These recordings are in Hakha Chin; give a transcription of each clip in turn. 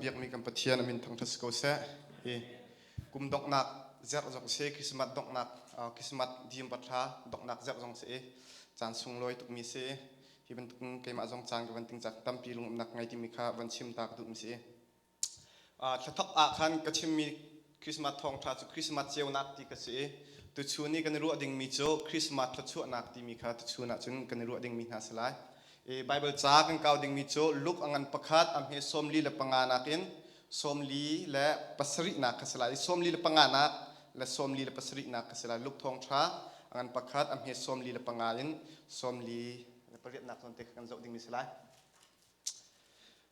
Biakmi kan Pathian a min thangṭhat si ko seh. Hi kum donghnak zerh zong si, Christmas donghnak, Christmas dim thla donghnak zerh zong si i caan sunglawi tukmi si. Hi bantuk keimah zong caan ka van ting cak tampi lungumnak ngei timi kha van chim ta ka duhmi si. Thlathok ah khan ka chimmi Christmas thawngṭha cu Christmas ceunak ti ka si i tuchun i kan i ruah dingmi cu Christmas thluachuahnak timi kha tuchun ahcun kan i ruah dingmi hna si lai. I Baibal ca kan kau dingmi cu Luke a ngan pakhat a hme 45 nakin 47 nak kha si lai. 45 nak le 47 nak kha si lai. Luke thawngṭha a ngan pakhat a hme 45 in 48 nak zawn te kha kan zoh dingmi si lai.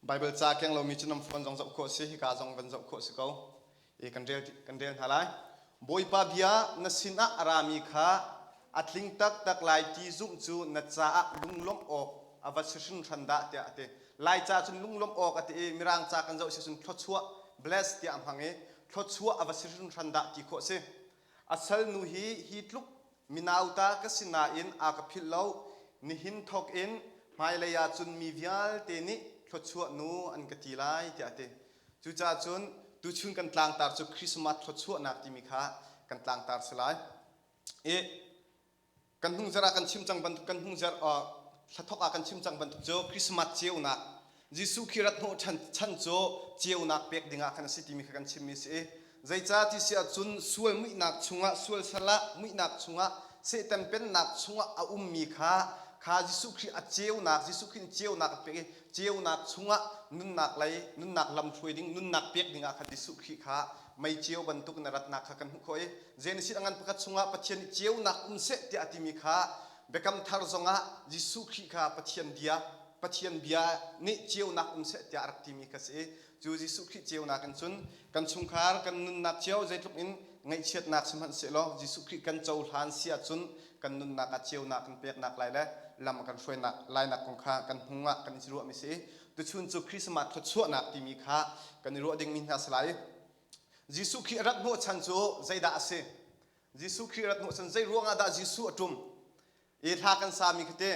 Baibal ca keng lomi cu nan phone zong zoh khawh si, hika zong van zoh khawh si ko. I kan rel kan rel hna lai. Bawipa bia na sinah a rami kha a tling taktak lai ti zumh cu na caah lunglawmh awk a va si hringhran dah tiah a ti. Laica cun lunglawmh awk a ti i Mirang ca kan zoh si cun thluachuah bless tiah a hmang i thluachuah a va si hringhran dah ti khawh a si. A salnu hi hi tluk minauta ka si nain a ka philh lo. Nihin thawk in hmailei ah cun mi vialte nih thluachuah nu an ka ti lai tiah a ti. Cucaah cun tuchun kan tlangtar cu Christmas thluachuahnak timi kha kan tlangtar si lai. I kan hnungzarh ah kan chim cang bantuk kan hnungzarh thlathok ah kan chim cang bantuk cu Christmas ceunak Jesuh Khrih rat hnawh chan cu ceunak pek dingah khan a si timi kha kan chimmi a si i zeicah ti si ahcun sual muihnak chungah sual sal ah muihnak chungah Satan pennak chungah a ummi kha kha Jesuh Khrih a ceunak Jesuh Khrih nih ceunak a pek i ceunak chungah nunnak lei nunnak lam hruai ding nunnak pek dingah khan Jesuh Khrih kha mei ceu bantuk in a ratnak kha kan hmuh khawh i Genesis a ngan pakhat chungah Pathian nih ceunak um seh tiah a timi kha Biakam Thar zongah Jesuh Khrih kha Pathian bia Pathian bia nih ceunak um seh tiah a rak timi kha si i cu Jesuh Khrih ceunak in cun kan chungkhar kan nunnak cio zeitluk in ngaihchiatnak sihmanhsehlaw Jesuh Khrih kan cohlan si ahcun kan nunnak ah ceunak kan peknak lai le lam kan hruainak lainak kong kha kan hung ah kan i ruahmi si i tuchun cu Christmas thluachuahnak timi kha kan i ruah dingmi hna si lai. Jesuh Khrih a rat hnawhchan cu zeidah a si? Jesuh Khrih rat hnawhchan zei ruangah dah Jesuh a ṭum? I hla kan sami khi te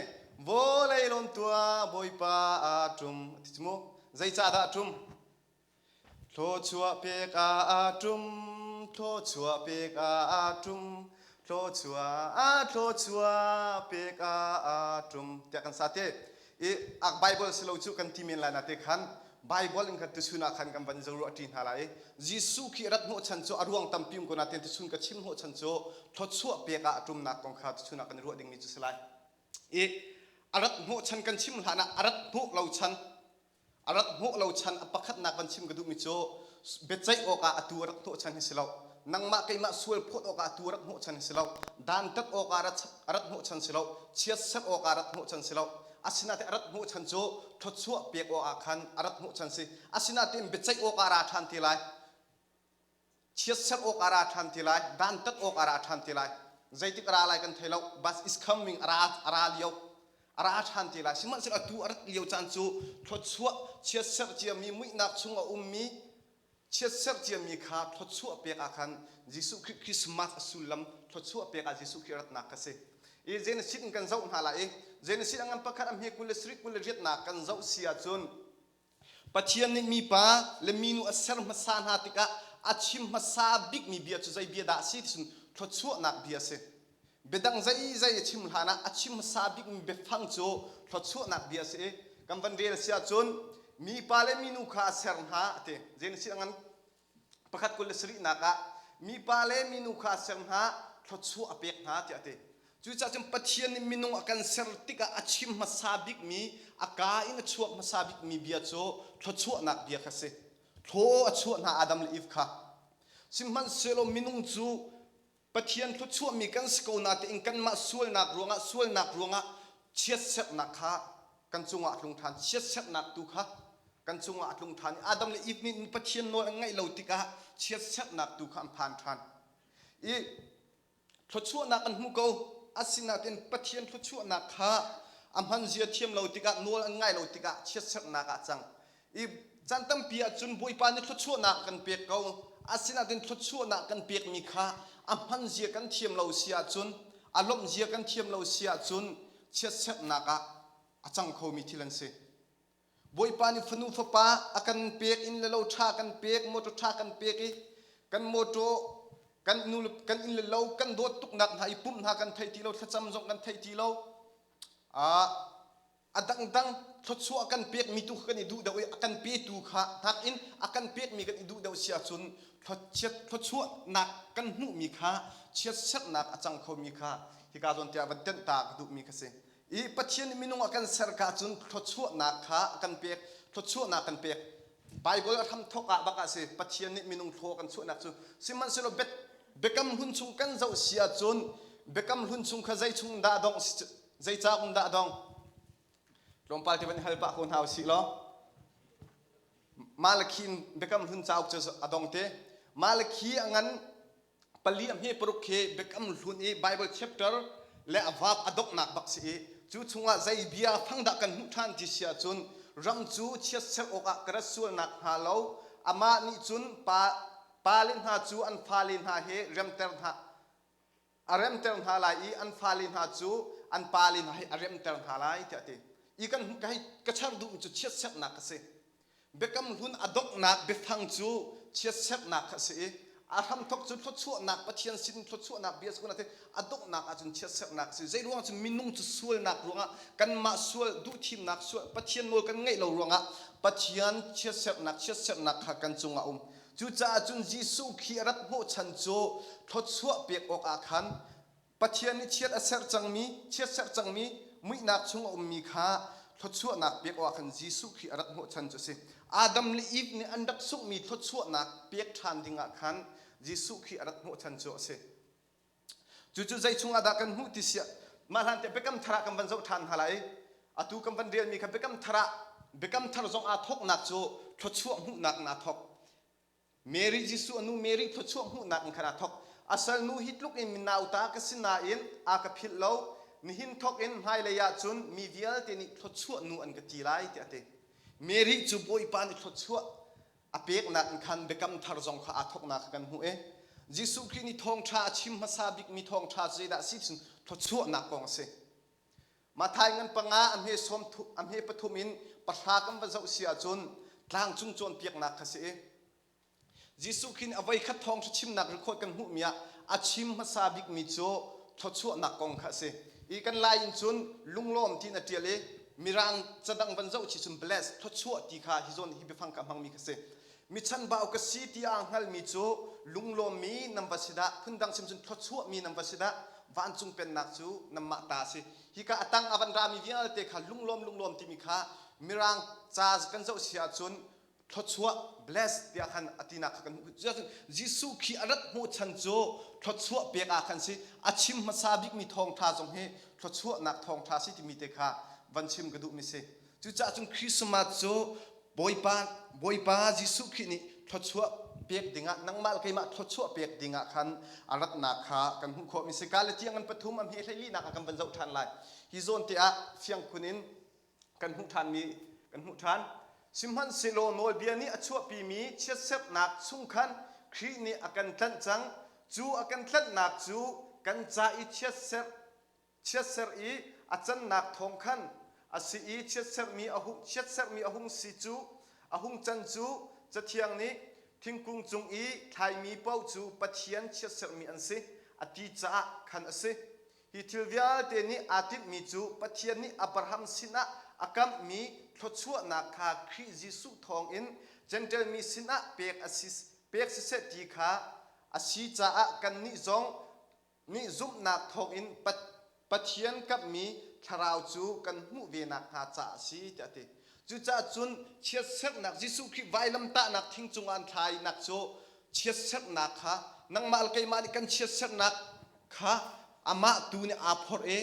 vawlei lawm tua Bawipa a ṭum ti cu mu. Zeicah dah a ṭum? Thluachuah pek a ṭum, thluachuah pek a ṭum, thluachuah thluachuah pek a ṭum tiah kan sa te. I ak Bible si lo cu kan ti men lai na te khan Bible in khan tuchun ah khan kan van zo ruah ṭi hna lai i Jesuh khi rat hnawhchan cu a ruang tampi um ko nain tuchun ka chim hnawhchan cu thluachuah pek ah a ṭumnak kong kha tuchun ah kan i ruah dingmi cu si lai. I a rat hnawhchan kan chim hlan ah a rat hnawh lo chan a rat hnawh lo chan a pakhatnak van chim ka duhmi cu biaceih awkah atu a rat hnawh chan hi si lo. Nangmah keimah sual phawt awkah atu a rat hnawh chan hi si lo. Dantat awkah a rat hnawh chan si lo. Chiatserh awkah a rat hnawh chan si lo. Asinain a rat hnawhchan cu thluachuah pek awkah khan a rat hnawhchan si. Asinain biaceih awkah a ra ṭhan te lai. Chiatserh awkah a ra ṭhan te lai. Dantat awkah a ra ṭhan te lai. Zeitik a ra lai kan thei lo. But is coming a ra a ra lio. A ra ṭhan te lai. Sihmanhsehlaw atu a rat lio caan cu thluachuah chiatserh ciami muihnak chung a ummi chiatserh ciami kha thluachuah pek ah khan Jesuh Khrih Christmas a sullam thluachuah pek ah Jesuh Khrih ratnak kha si. I Genesis in kan zoh hna lai i Genesis a ngan pakhat a hme 27 28 nak kan zoh si ahcun Pathian nih mipa le minu a ser hmasa hna tikah a chim hmasa bikmi bia cu zei bia dah a si ti cun thluachuahnak bia a si. Biadang zeizei a chim hlan ah a chim hmasa bikmi biafang cu thluachuahnak bia a si i kan van rel a si ahcun mipa le minu kha a ser hna a ti. Genesis a ngan pakhat 27 nak ah mipa le minu kha a ser hna thluachuah a pek hna tiah a ti. Cucaah cun Pathian nih minung a kan ser tikah a chim hmasa bikmi a kaa in a chuak hmasa bikmi bia cu thluachuahnak bia kha a si. Thlaw a chuah hna Adam le Eve kha. Sihmanhsehlaw minung cu Pathian thluachuahmi kan si ko natein kanmah sualnak ruangah sualnak ruangah chiatserhnak kha kan cungah a tlung ṭhan. Chiatserhnak tu kha kan cungah a tlung ṭhan i Adam le Eve nih Pathian nawl an ngaih lo tikah chiatserhnak tu kha an phan ṭhan. I thluachuahnak an hmu ko. Asinain Pathian thluachuahnak kha a hmanzia thiam lo tikah nawl an ngai lo tikah chiatserhnak ah a cang. I caan tampi ahcun Bawipa nih thluachuahnak kan pek ko. Asinain thluachuahnak kan pekmi kha a hmanzia kan thiam lo si ahcun, a lawmhzia kan thiam lo si ahcun chiatserhnak ah a cang khomi thil an si. Bawipa nih fanu fapa a kan pek, inn le lo ṭha kan pek, motor ṭha kan pek i kan motor kan nu kan inn le lo kan dawt tuknak hna i pumh hna kan thei ti lo, thlacam zong kan thei ti lo. A dangdang thluachuah kan pekmi tu kha kan i duh deuh i a kan petu kha nakin a kan pekmi kan i duh deuh si ahcun thluachuahnak kan hmuhmi kha chiatserhnak a cang khomi kha hika zawn tiah van tenh ta ka duhmi kha si. I Pathian nih minung a kan ser ka cun thluachuahnak kha a kan pek, thluachuahnak kan pek. Bible a hramthawk ah bak ah si Pathian nih minung thlaw kan chuahnak cu sihmanhsehlaw biakam hlun chung kan zoh si ahcun biakam hlun chung kha zei chung dah dong zei cauk in dah dong tlawmpal te van i hal pah ko hna usih law Malakhi in biakam hlun cauk cu a dong te Malakhi a ngan pali a hme paruk khi biakam hlun i Bible chapter le a vap a donghnak bak si i cu chungah zei bia fang dah kan hmuh ṭhan ti si ahcun ram cu chiatserh awkah ka rat sualnak hnga lo amah nih cun pa pale hna cu an fale hna he remter hna a remter hna lai i an fale hna cu an pale hna he a remter hna lai tiah a ti. I kan ka hei ka char duhmi cu chiatserhnak a si. Biakam hlun a donghnak biafang cu chiatserhnak kha a si i a hramthok cu thluachuahnak Pathian sin thluachuahnak bia si ko a donghnak ahcun chiatserhnak a si. Zei ruang cun minung cu sualnak ruangah kanmah sual duhthimnak sual Pathian nawl kan ngaih lo ruangah Pathian chiatserhnak chiatserhnak kha kan cungah a um. Cucaah cun Jesuh khi a rat hnawhchan cu thluachuah pek awkah khan Pathian nih chiat a serh cangmi, chiatserh cangmi muihnak chung a ummi kha thluachuahnak pek awkah khan Jesuh Khrih a rat hnawhchan cu a si. Adam le Eve nih an rak sunghmi thluachuahnak pek ṭhan dingah khan Jesuh Khrih a rat hnawhchan cu a si. Cucu zei chungah dah kan hmuh ti siah mah hlan tiah Biakam Thar ah kan van zoh ṭhan hna lai. Atu kan van relmi kha Biakam Thar ah Biakam Thar zong aa thawknak cu thluachuah hmuhnak in aa thawk. Mary Jesuh a nu Mary thluachuah hmuhnak in khan aa thawk. A salnu hi tluk in minauta ka si nain a ka philh lo. Nihin thawk in hmailei ah cun mi vialte nih thluachuah nu an ka ti lai tiah a ti. Mary cu Bawipa nih thluachuah a peknak in khan biakam thar zong kha aa thawknak kha kan hmuh i Jesuh Khrih nih thawngṭha a chim hmasa bikmi thawngṭha cu zeidah a si cun thluachuahnak kong a si. Matthai ngan panga a hme sawm a hme pathum in pahra kan va zoh si ahcun tlangcung cawnpiaknak kha si i Jesuh Khrih nih a voikhat thawngṭha chimnak record kan hmuhmi ah a chim hmasa bikmi cu thluachuahnak kong kha a si. I kan lai in cun lunglawm tiin a ṭial i Mirang cadang van zoh chih cun bless thluachuah ti kha hi zawn hi biafang ka hmangmi kha si. Mi chanbau ka si ti aa hngalmi cu lunglawmmi nan va si dah, phundang chim cun thluachuahmi nan va si dah, vancung pennak cu nanmah ta a si. Hika a tang a van rami vialte kha lunglawm lunglawm timi kha Mirang ca kan zoh si ahcun thluachuah bless tiah khan a tinak kha kan hmuh. Cucaah Jesuh khi a rat hnawhchan cu thluachuah pek ah khan si a chim hmasa bikmi thawngṭha zong hi thluachuahnak thawngṭha si timi te kha van chim ka duhmi si. Cucaah cun Christmas cu Bawipa Bawipa Jesuh Khrih nih thluachuah pek dingah nangmah le keimah thluachuah pek dingah khan a ratnak kha kan hmuh khawhmi si. Galatiang an pathum a hme hleilinak ah kan van zoh ṭhan lai. Hi zawn te ah fiang khun in kan hmuh ṭhanmi kan hmuh ṭhan. Sihmanhsehlaw nawlbia nih a chuahpimi chiatserhnak chung khan Khrih nih a kan tlanh cang. Cu a kan tlanhnak cu kan ca i chiatserh chiatserh i a cannak thawng khan a si i chiatserhmi a hung chiatserhmi a hung si cu a hung can cu Cathiang nih thingkung cung i thlaimi paoh cu Pathian chiatserhmi an si a ti caah khan a si. Hi thil vialte nih aa tinhmi cu Pathian nih Abraham sinah a kamhmi thluachuahnak kha Khrih Jesuh thawngin Jentail mi sinah pek a si pek siseh ti kha a si caah kannih zong nih zumhnak thawngin Pathian kamhmi thlarau cu kan hmuh ve nakhnga caah a si tiah a ti. Cucaah cun chiatserhnak Jesuh Khrih vailamtahnak thing cungah an thlainak cu chiatserhnak kha nangmah le keimah nih kan chiatserhnak kha amah tu nih aa phorh i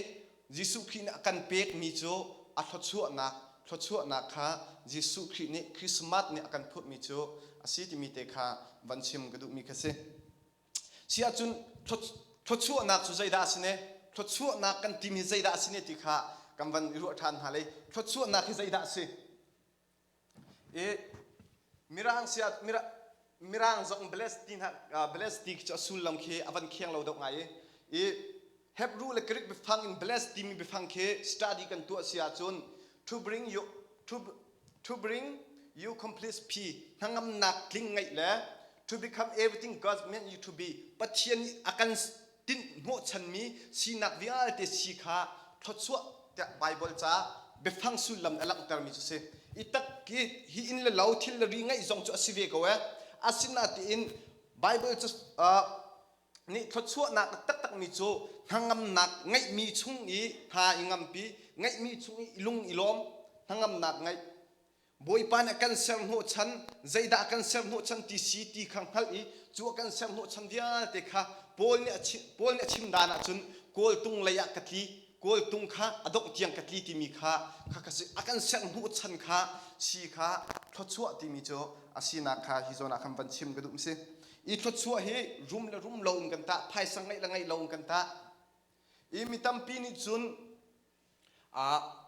Jesuh Khrih nih a kan pekmi cu a thluachuahnak thluachuahnak kha Jesuh Khrih nih Christmas nih a kan phurhmi cu a si timi te kha van chim ka duhmi kha si. Si ahcun thluachuahnak cu zeidah a si ne? Thluachuahnak kan timi zeidah a si ne ti kha kan van i ruah ṭhan hna lei. Thluachuahnak hi zeidah a si? I Mirang sia Mirang zong bless ti hna bless ti cu a sullam khi a van kheng lo deuh ngai i i Hebrew le Greek biafang in bless timi biafang khi study kan tuah si ahcun to bring you to. To bring you complete peace, hnangamnak tling ngeih le to become everything God meant you to be, Pathian nih a kan tinh hnawhchanmi sinak vialte si kha thluachuah tiah Bible ca biafang sullam a langhtermi cu si. I tak hi hi inn le lo thil le ri ngeih zong cu a si ve ko eh. Asinain Bible cu nih thluachuahnak taktakmi cu hnangamnak ngeihmi chung i hna i ngampi ngeihmi chung i lung i lawm hnangamnak ngeih Bawipa nih a kan ser hnawhchan zeidah a kan ser hnawhchan ti si ti kha hngalh i cu a kan ser hnawhchan vialte kha Paul nih a chim, Paul nih a chim dan ahcun kawltung lei ah ka tli kawltung kha a dongh tiang ka tli timi kha kha ka si a kan ser hnawhchan kha si kha thluachuah timi cu a sinak kha hi zawn ah khan van chim ka duh si i thluachuah hi rum le rum lo in kan tah phaisa ngeih le ngeih lo in kan tah i mi tampi nih cun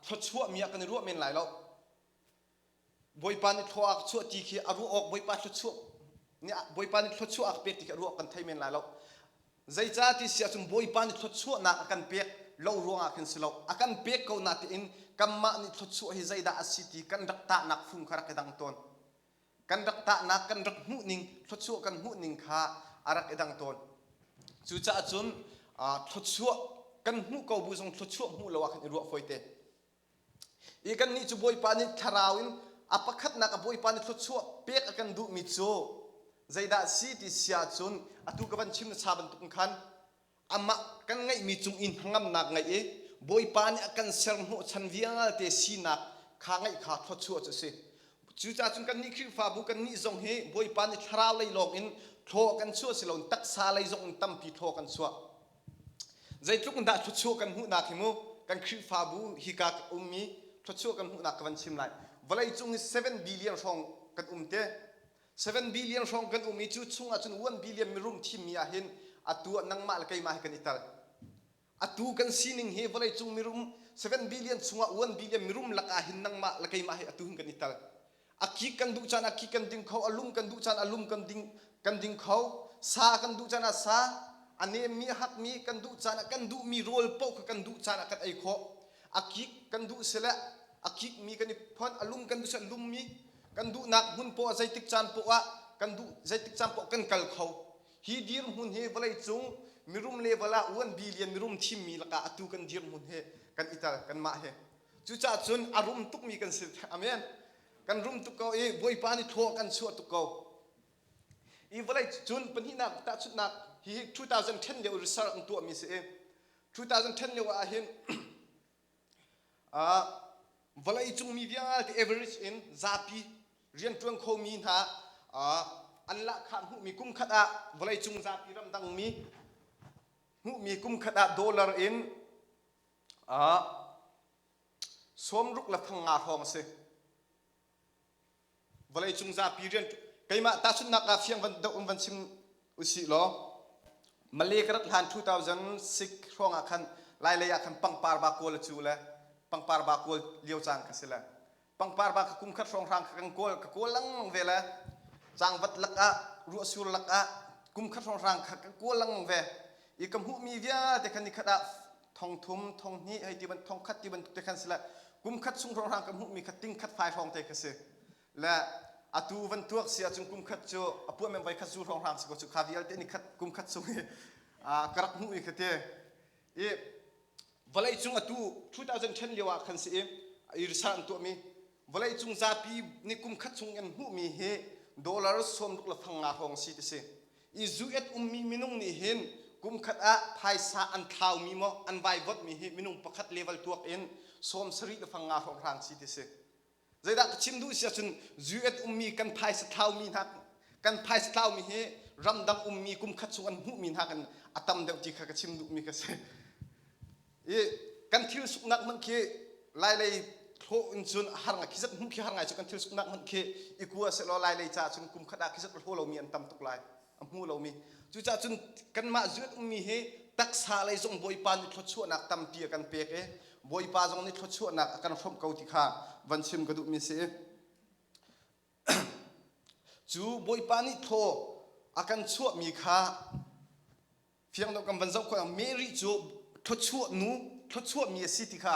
thluachuah mi ah kan i ruah men lai lo Bawipa nih thlua a chuah ti khi a ruah awk Bawipa thluachuah nih Bawipa nih thluachuah a pek ti khi a ruah kan thei men lai lo zeicah ti si ahcun Bawipa nih thluachuahnak a kan pek lo ruangah khin si lo a kan pek ko na tiin kanmah nih thluachuah hi zeidah a si ti kan rak tahnak fung kha rak i dang tawn kan rak tahnak kan rak hmuhning thluachuah kan hmuhning kha a rak i dang tawn cucaah cun thluachuah kan hmuh ko bu zong thluachuah hmuh lo ah khan i ruah fawi te i kannih cu Bawipa nih thlarau in a pakhatnak a Bawipa nih thluachuah pek a kan duhmi cu zeidah si ti si ahcun atu ka van chim na cha bantuk khan amah kan ngeihmi cung i hnangamnak ngeih i Bawipa nih a kan ser hnawhchan vialte sinak kha ngeih kha thluachuah cu a si. Cucaah cun kannih Khrihfabu kannih zong hi Bawipa nih thlarau lei lawng in thlaw kan chuah si loin taksa lei zong in tampi thlaw kan chuah. Zeitluk in dah thluachuah kan hmuhnak hi mu kan Khrihfabu hika ummi thluachuah kan hmuhnak ka van chim lai. Vawleicung hi 7 billion hrawng kan um te. 7 billion hrawng kan um i cu chung ahcun 1 billion mirum thimmi ah hin atu ah nangmah le keimah hi kan i tel. Atu kan sining hi vawleicung mirum 7 billion chungah 1 billion mirum lakah hin nangmah le keimah hi atu hin kan i tel. A kik kan duh caan ah kik kan ding kho, a lum kan duh caan a lum kan ding kan ding kho, sa kan duh caan ah sa, a nemmi a hakmi kan duh caan ah kan duhmi rawl paoh kha kan duh caan ah kan ei khawh. A kik kan duh sile a kikmi kan i phonh, a lum kan duh sile lummi kan duhnak hmun poah zeitik caan poah kan duh zeitik caan poah kan kal kho hi dirhmun hi vawleicung mirum level ah 1 billion mirum thimmi lakah atu kan dirhmun hi kan i tel kanmah hi cucaah cun a rum tukmi kan si amen kan rum tuk ko i bawipa nih thaw kan chuah tuk ko i vawlei cun pahnihnak tahchunhnak hi 2010 lio research an tuahmi si i 2010 lio ah hin Vawleicung mi vialte average in zapi rianṭuan khomi hna an lahkhah hmuhmi kum khat ah vawleicung zapi ramdang mi hmuhmi kum khat ah dollar in sawmruk le 500 hrawng a si. Vawleicung zapi rian keimah tahchunhnak ah fiang van deuh in van chim usih law Malay ka rat hlan 2006 hrawng ah khan Lailei ah khan pangpar ba kawl a cu le pangpar ba kawl lio caan kha si le pangpar ba ka kum khat hrawng hrang kha kan kawl ka kawl lengmang ve le cangvat lak ah ruahsur lak ah kum khat hrawng hrang kha ka kawl lengmang ve i ka hmuhmi vialte khan nikhat ah thong thum thong hnih hei ti ban thong khat ti bantuk te khan si le kum khat chung hrawng hrang ka hmuhmi kha ting khat fai hrawng te kha si le atu van tuak si ahcun kum khat cu a puah men voi khat zu hrawng hrang si ko cu kha vialte ni khat kum khat chung hi ka rak hmuh i kha te i vawlei cung atu 2010 lio ah khan si i i research an tuahmi vawlei cung zapi nih kum khat chung an hmuhmi hi dollar sawmruk le 500 hrawng si ti si I US ummi minung nih hin kum khat ah phaisa an thlaumi maw an vaivotmi hi minung pakhat level tuak in 70 le 500 hrawnghrang si ti si. Zeidah ka chim duh si ahcun US ummi kan phaisa thlaumi hna kan phaisa thlaumi hi ramdang ummi kum khat chung an hmuhmi hna kan a tam deuh ti kha ka chim duhmi ka si. I kan thil suknak hmanh khi lailei thlawh in cun har ngai khi zat hmuh khi har ngai cu kan thil suknak hmanh khi i kua sehlaw lailei ca cun kum khat ah khi zat a hlaw lomi an tam tuk lai a hmu lomi cucaah cun kanmah zuat ummi hi taksa lei zong Bawipa nih thluachuahnak tampi a kan pek i Bawipa zong nih thluachuahnak a kan hrawmh ko ti kha van chim ka duhmi si cu Bawipa nih thaw a kan chuahmi kha Fiang deuh kan van zoh khawh Mary cu thluachuah nu thluachuahmi a si ti kha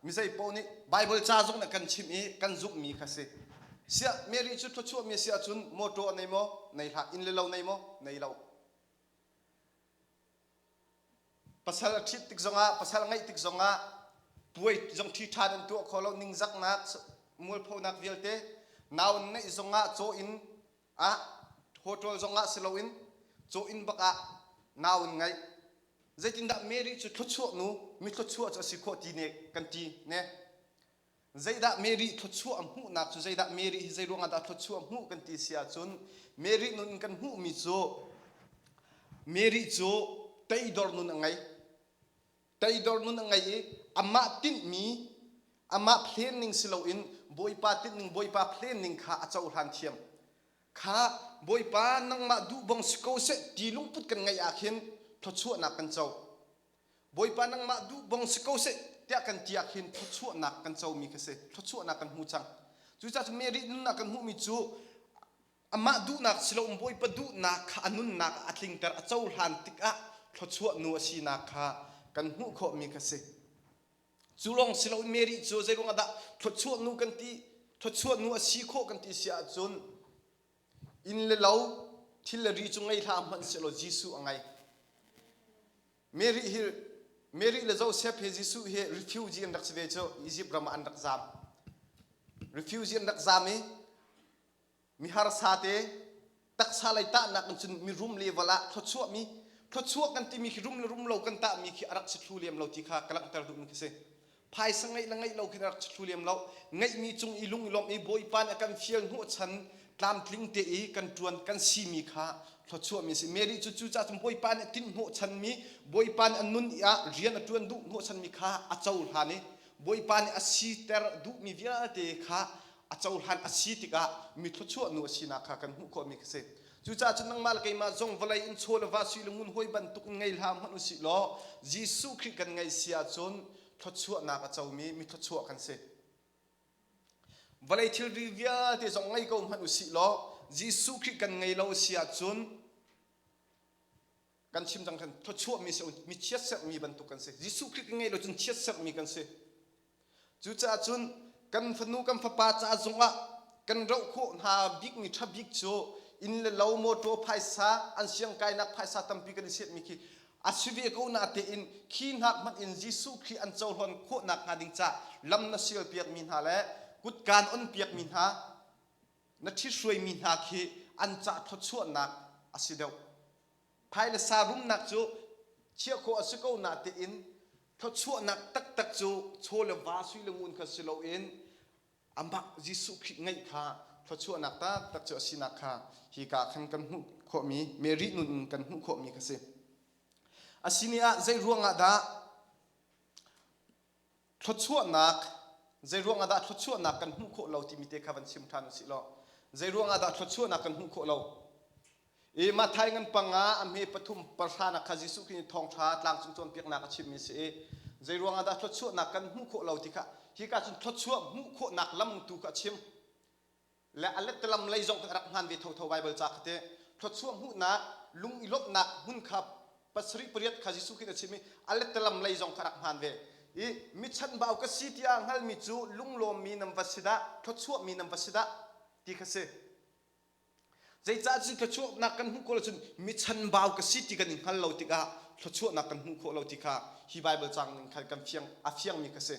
mizei paoh nih Bible ca zong nih kan chimh i kan zumhmi kha si. Siah Mary cu thluachuahmi a si ahcun mawṭaw a nei maw? Nei hlah. Inn le lo nei maw? Nei lo. Pasal a ṭhit tik zongah, pasal a ngeih tik zongah puai zong ṭhi ṭhan an tuah kho lo, ningzaknak, mualphonak vialte nau an ngeih zongah caw inn ah hotel zongah si loin caw inn bak ah nau an ngeih. Zeitindah Mary cu thluachuah nu, mi thluachuah cu a si khawh ti ne kan ti ne. Zeidah Mary thluachuah a hmuhnak cu zeidah Mary hi zei ruangah dah thluachuah a hmuh kan ti si ahcun Mary nun in kan hmuhmi cu Mary cu teidor nun a ngei. Teidor nun a ngei i amah tinhmi amah planning si loin Bawipa tinhning Bawipa planning kha a cohlan thiam. Kha Bawipa nangmah duh bang si ko seh ti lungput kan ngeih ah khin thluachuahnak kan co. Bawipa nangmah duh bang si ko seh tiah kan ti ah khin thluachuahnak kan comi kha si thluachuahnak kan hmu cang. Cucaah cun Mary nunnak kan hmuhmi cu amah duhnak si loin Bawipa duhnak kha a nunnak ah a tlingter a cohlan tikah thluachuah nu a sinak kha kan hmuh khawhmi kha si. Cu lawng si loin Mary cu zei ruangah dah thluachuah nu kan ti thluachuah nu a si khawh kan ti si ahcun inn le lo thil le ri cu ngei hlah hmanh sehlaw Jesuh a ngei. Mary hi Mary le Joseph he Jesuh hi refugee an rak si ve cu Egypt ram ah an rak zaam. Refugee an rak zaam i mi harsa te taksa lei tahnak in cun mirum level ah thluachuahmi thluachuah kan timi khi rum le rum lo kan tahmi khi a rak si thlu lem lo ti kha ka langhter duhmi khi si. Phaisa ngeih le ngeih lo khin a rak thlu lem lo. Ngeihmi cung i lung i lawmh i Bawipa nih a kan fial hnawhchan tlamtling te i kan ṭuan kan simi kha thluachuahmi a si. Mary cu cucaah cun Bawipa nih a tinh hnawhchanmi, Bawipa nih a nun i ah rian a ṭuan duh hnawhchanmi kha a cohlan i Bawipa nih a siter duhmi vialte kha a cohlan a si tikah mi thluachuah nu a sinak kha kan hmuh khawhmi kha si. Cucaah cun nangmah le keimah zong vawlei in chaw le va sui le ngun hawi bantuk in ngei hlah hmanh usih law Jesuh Khrih kan ngeih si ahcun thluachuahnak a comi mi thluachuah kan si. Vawlei thilri vialte zong ngei ko hmanh usih law Jesuh Khrih kan ngei lo si ahcun kan chim cang khan thluachuahmi si mi chiatserhmi bantuk kan si. Jesuh Khrih kan ngei lo cun chiatserhmi kan si. Cucaah cun kan fanu kan fapa ca zongah kan roh khawh hna bikmi ṭha bik cu inn le lo mawṭaw phaisa an siangkainak phaisa tampi kan i setmi khi a si ve ko na tein khi hnak hmanh in Jesuh Khrih an cohlan khawhnak hnga ding ca lam na sialpiakmi hna le kutkaan on piakmi hna na ṭhithruaimi hna khi an ca thluachuahnak a si deuh. Phailasa rumnak cu chiah khawh a si ko natein thluachuahnak taktak cu chaw le va sui le ngun kha si loin amah Jesuh Khrih ngeih kha thluachuahnak taktak cu a sinak kha hika khan kan hmuh khawhmi Mary nun in kan hmuh khawhmi kha si. Asini ah zei ruangah dah Thluachuahnak zei ruangah dah thluachuahnak kan hmuh khawh lo timi te kha van chim ṭhan usih law zei ruangah dah thluachuahnak kan hmuh khawh lo i Matthai ngan panga a hme pathum pahranak kha Jesuh Khrih nih thawngṭha tlangcung cawnpiaknak a chimmi si i zei ruangah dah thluachuahnak kan hmuh khawh lo ti kha hika cun thluachuah hmuh khawhnak lam tu kha a chim le a lettalam lei zong a rak hman ve thotho Baibal ca kha te thluachuah hmuhnak lung i lawmhnak hmun kha pasarih pariat kha Jesuh Khrih a chim i a lettalam lei zong kha rak hman ve i mi chanbau ka si tiah hngalmi cu lunglawmmi nan va si dah thluachuahmi nan va si dah ti kha si zeicah cun thluachuahnak kan hmuh khawh lo cun mi chanbau ka si ti kan i hngal lo tikah thluachuahnak kan hmuh khawh lo ti kha hi Baibal cang ning khan kan fiang a fiangmi kha si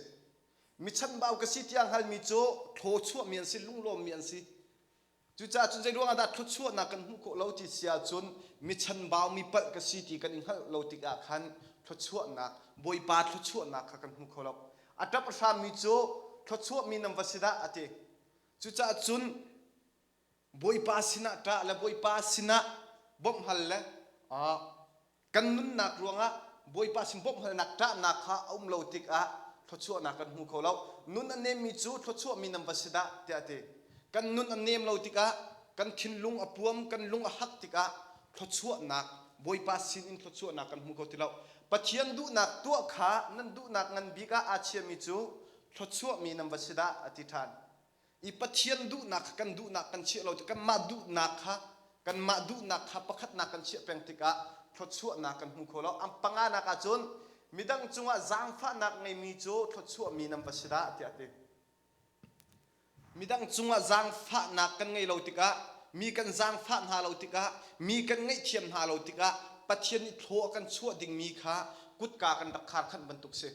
Mi chanbau ka si tiah hngalmi cu thluachuahmi an si, lunglawmmi an si. Cucaah cun zei ruangah dah thluachuahnak kan hmuh khawh lo ti si ahcun mi chanbau mi palh ka si ti kan i hngalh lo tikah khan thluachuahnak Bawipa thluachuahnak kha kan hmu kho lo. A ṭap a hrammi cu thluachuahmi nan va si dah a ti. Cucaah cun Bawipa sinah ṭah le Bawipa sinah bawmh hal le kan nunnak ruangah Bawipa sin bawmh halnak ṭahnak kha a um lo tikah thluachuahnak kan hmu kho lo. Nun a nemmi cu thluachuahmi nan va si dah tiah a ti. Kan nun a nem lo tikah kan thinlung a puam, kan lung a hak tikah thluachuahnak Bawipa sin in thluachuahnak kan hmu kho ti lo. Pathian duhnak tuah kha nan duhnak ngan bik ah aa chiami cu thluachuahmi nan va si dah a ti ṭhan. I Pathian duhnak kha kan duhnak kan chiah lo kanmah duhnak kha kanmah duhnak kha pakhatnak kan chiah peng tikah thluachuahnak kan hmu kho lo. Ang panganak ahcun midang cungah zaangfahnak ngeimi cu thluachuahmi nan va si dah tiah a ti. Midang cungah zaangfahnak kan ngei lo tikah, mi kan zaangfah hna lo tikah, mi kan ngaihthiam hna lo tikah Pathian nih thlaw a kan chuah dingmi kha kutka kan rak khar khanh bantuk si.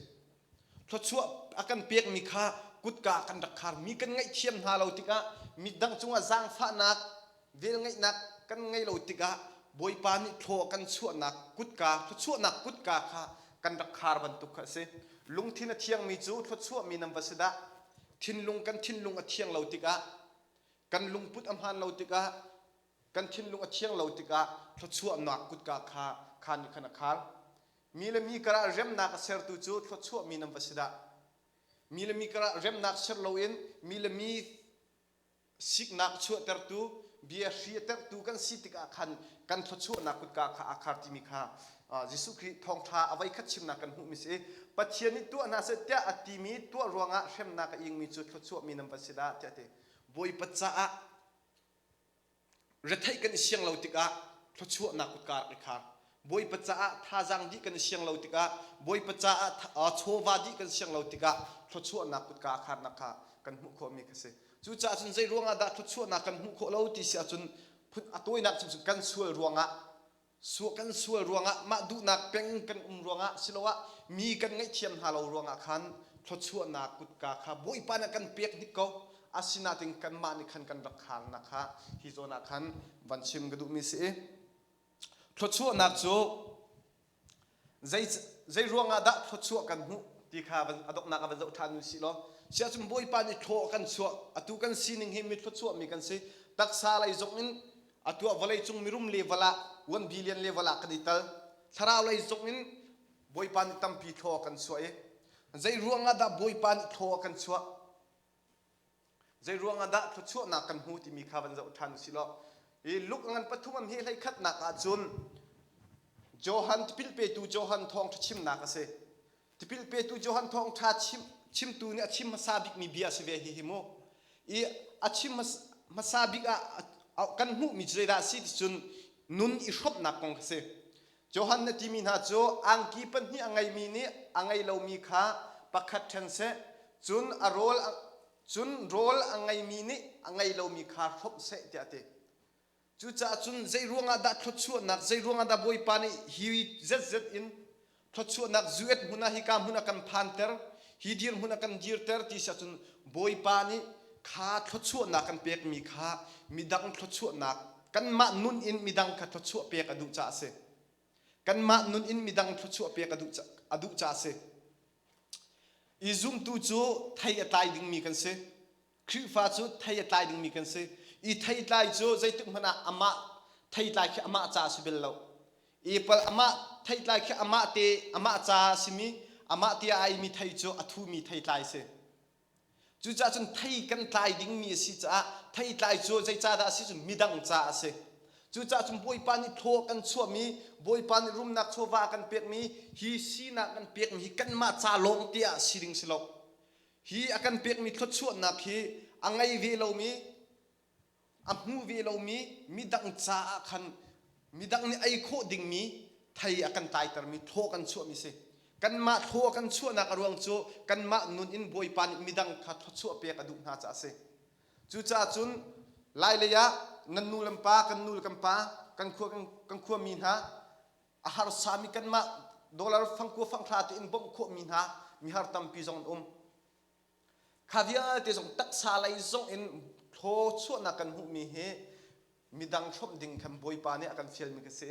Thluachuah a kan pekmi kha kutka kan rak khar. Mi kan ngaihthiam hna lo tikah, midang cungah zaangfahnak, velngeihnak kan ngei lo tikah Bawipa nih thlaw a kan chuahnak kutka, thluachuahnak kutka kha kan rak khar bantuk kha a si. Lungthin a thiangmi cu thluachuahmi nan va si dah. Thinlung kan thinlung a thiang lo tikah, kan lungput a hmaan lo tikah, kan thinlung a thiang lo tikah thluachuahnak kutka kha kha nih khan a khar. Mi le mi karah remnak a sertu cu thluachuahmi nan va si dah. Mi le mi karah remnak ser loin mi le mi siknak chuahtertu bia hri a terhtu kan si tikah khan kan thluachuahnak kutka kha aa khar timi kha Jesuh Khrih thawngṭha a voikhat chimnak kan hmuhmi si. Pathian nih tuah hna seh tiah a timi tuah ruangah hremnak a ingmi cu thluachuahmi nan va si dah tiah a ti. Bawipa caah retheih kan i siang lo tikah thluachuahnak kutka rak i khar. Bawipa caah thazaang dih kan i siang lo tikah Bawipa caah chawva dih kan siang lo tikah thluachuahnak kutka a kharnak kha kan hmuh khawhmi kha si. Cucaah cun zei ruangah dah thluachuahnak kan hmuh khawh lo ti si ahcun phun a tawinak cun kan sual ruangah kan sual ruangah mah duhnak peng kan um ruangah siloah mi kan ngaihthiam hna lo ruangah khan thluachuahnak kutka kha Bawipa nih kan pek hnik ko. Asinain kanmah nih khan kan rak kharnak kha hi zawn ah khan van chim ka duhmi si. Thluachuahnak cu zei zei ruangah dah thluachuah kan hmuh ti kha a donghnak ah van zoh ṭhan u sih law siah cun Bawipa nih thlaw a kan chuah. Atu kan sining hi mi thluachuahmi kan si. Taksa lei zong in atu ah vawleicung mirum level ah 1 billion level ah kan i tal. Thlarau lei zong in Bawipa nih tampi thlaw a kan chuah i zei ruangah dah Bawipa nih thlaw a kan chuah? Zei ruangah dah thluachuahnak kan hmu timi kha van zoh ṭhan usih law hi Luke ngan pathum am hi hlei khatnak ah cun Johan tipil petu Johan thawngṭha chimnak a si. Tipil petu Johan thawngṭha chim, chimtu nih a chim hmasa bikmi bia a si ve hi hi mu. I a chim hmasa bik ah kan hmuhmi cu zeidah a si ti cun nun i hrawmhnak kong kha si. Johan na timi hna cu angki pahnih a ngeimi nih a ngei lomi kha pakhat ṭhen seh, cun a rawl cun rawl a ngeimi nih a ngei lomi kha hrawmh seh tiah a ti. Cucaah cun zei ruangah dah thluachuahnak, zei ruangah dah Bawipa nih hi zetzet in thluachuahnak zuet hmun ah hika hmun a kan phanter, hi dirhmun a kan dirter ti si ahcun Bawipa nih kha thluachuahnak kan pekmi kha midang thluachuahnak kanmah nun in midang kha thluachuah pek a duh caah a si. Kanmah nun in midang thluachuah pek a duh, a duh caah a si. I zumtu cu thei a tlai dingmi kan si. Khrihfa cu thei a tlai dingmi kan si. I theitlai cu zeitik hmanh ah amah theitlai khi amah ca a si bel lo. Apple amah theitlai khi amah te amah ca a simi amah te a aimi thei cu a thumi theitlai a si. Cucaah cun thei kan tlai dingmi a si caah theitlai cu zeicahdah a si cun midang ca a si. Cucaah cun Bawipa nih thaw a kan chuahmi, Bawipa nih rumnak chawva a kan pekmi, hi sinak kan pekmi hi kanmah ca lawng te ah si ding si lo. Hi a kan pekmi thluachuahnak hi a ngei ve lomi, a hmu ve lomi midang caah khan midang nih ei khawh dingmi thei a kan tlaitermi thaw kan chuahmi si. Kanmah thaw a kan chuahnak a ruang cu kanmah nun in Bawipa nih midang kha thluachuah pek a duh hna caah a si. Cucaah cun Lailei ah nan nu le pa, kan nu le kan pa, kan khua kan khuami hna a harsami kanmah dollar fangkua fanghra tein bawmh khawhmi hna mihar tampi zong an um. Kha vialte zong taksa lei zong in thaw chuahnak kan hmuhmi hi midang hrawmh ding khan Bawipa nih a kan fialmi ka si.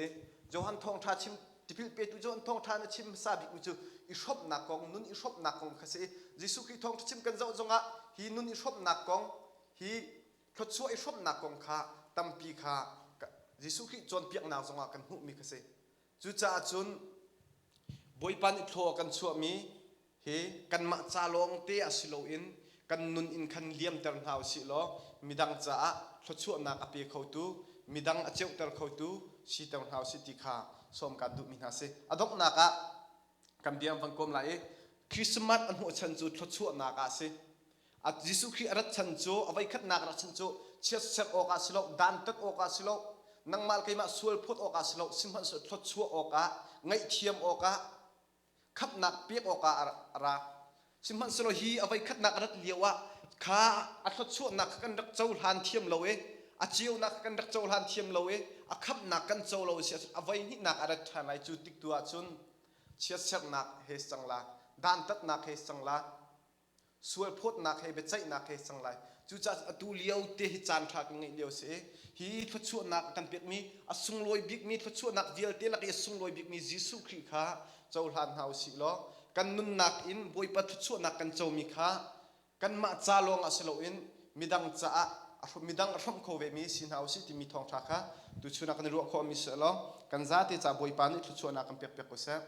Johan thawngṭha chim tipil petu Johan thawngṭha na chim hmasa bikmi cu i hrawmhnak kong, nun i hrawmhnak kong kha si. Jesuh Khrih thawngṭha chim kan zoh zongah hi nun i hrawmhnak kong, hi thluachuah i hrawmhnak kong kha tampi kha Jesuh Khrih cawnpiaknak zongah kan hmuhmi kha si. Cucaah cun Bawipa nih thlaw a kan chuahmi hi kanmah ca lawng te ah si loin kan nun in khan liamter hna usih law midang caah thluachuahnak a pe khotu, midang a ceuhter khotu siter hna usih ti kha sawm kaan duhmi hna si. A donghnak ah kan bia van kawm lai i Christmas a hnawhchan cu thluachuahnak ah a si. Jesuh Khrih a rat chan cu a voikhatnak a rat chan cu chiatserh awkah si lo, dantat awkah si lo, nangmah le keimah sual phawt awkah si lo, sihmanhsehlaw thluachuah awkah, ngaihthiam awkah, khamhnak pek awkah a ra. Sihmanhsehlaw hi a voikhatnak a rat lio ah. Kha a thluachuahnak kha kan rak cohlan thiam lo i a ceunak kha kan rak cohlan thiam lo i a khamhnak kan co lo si ahcun a voi hnihnak a rat ṭhan lai. Cu tik tu ahcun chiatserhnak he si cang la, dantatnak he si cang la, sualphawtnak he biaceihnak he cang lai. Cucaah atu lio te hi caan ṭha kan ngeih lio si i hi thluachuahnak a kan pekmi a sunglawi bikmi thluachuahnak vialte lak i a sunglawi bikmi Jesuh Khrih kha cohlan hna u sih law kan nunnak in Bawipa thluachuahnak kan comi kha kanmah ca lawng ah si loin midang caah midang a hrawmh kho vemi si hna u sih timi thawngṭha kha tuchun ah kan i ruah khawhmi si law kan zate ca Bawipa nih thluachuahnak kan pek piak ko seh.